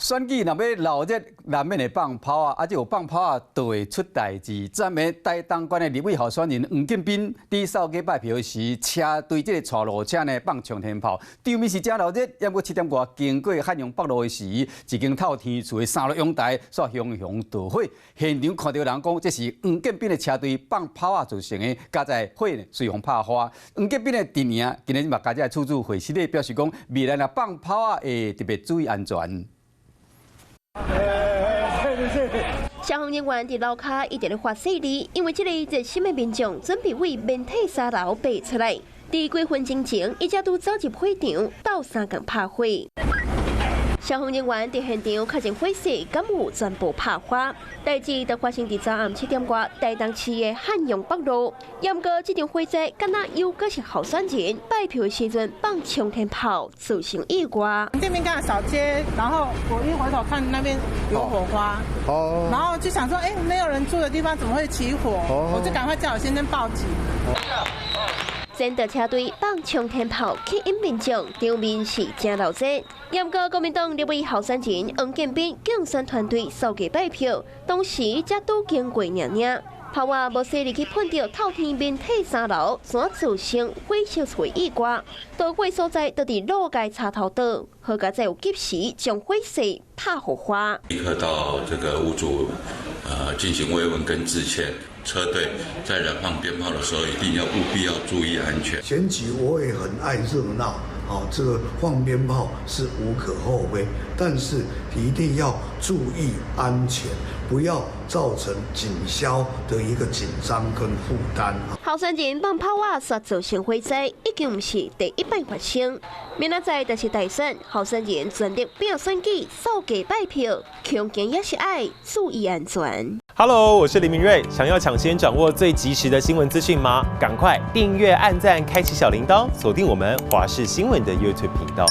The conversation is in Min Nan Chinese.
選舉若欲鬧熱，難免會放炮仔，啊，這有放炮仔就會出代誌。昨暝台東縣的立委候選人黃建斌佇掃街拜票時，車隊這個帶路車呢放沖天炮，場面是誠鬧熱。毋過7點外經過漢陽北路的時，一間透天厝的三樓陽台煞熊熊著火，現場看著人講，這是黃建斌的車隊放炮仔造成的，佳哉火隨予拍花。黃建斌的陣營今日嘛共這个厝主會失禮，表示講未來若放炮仔會特別注意安全。消防人員佇樓跤一直咧發勢力，因為這個熱心的民眾準備為免體三樓爬出來。佇幾分鐘前，伊才拄走入火場，鬥相共拍火。消防人員佇現場確認火勢，敢有全部拍花。代誌就發生佇昨暗7點外，台東市的漢陽北路。毋過這場火災，敢若猶閣是候選人拜票的時陣放沖天炮，造成意外。這邊剛好掃街，然後我一回頭看那邊有火花，哦，然後就想說，哎，沒有人住的地方怎麼會起火？我就趕快叫我先生報警。前的車隊放沖天炮吸引民眾，場面是誠鬧熱。毋過國民黨立委候選人黃建斌競選團隊掃街拜票，當時才拄經過爾爾，炮仔無細力去噴著透天免體三樓，怎造成火燒出意外？導火所在就佇路街插頭島，好佳哉有及時將火勢拍予花。立刻到這個屋主，進行慰問跟致歉。車隊在燃放鞭炮的時候，一定要務必要注意安全。選舉我也很愛熱鬧，哦，這個放鞭炮是無可厚非，但是一定要注意安全，不要造成警消的一個緊張跟負擔。候選人放炮仔，煞造成火災，已經毋是第一擺發生。明仔載就是大選，候選人全力拼選舉，掃街拜票，恐驚也是愛注意安全。 Hello，我是林明瑞，想要搶先掌握最及時的新聞資訊嗎？趕快訂閱、按讚、開啟小鈴鐺，鎖定我們華視新聞的 YouTube 頻道。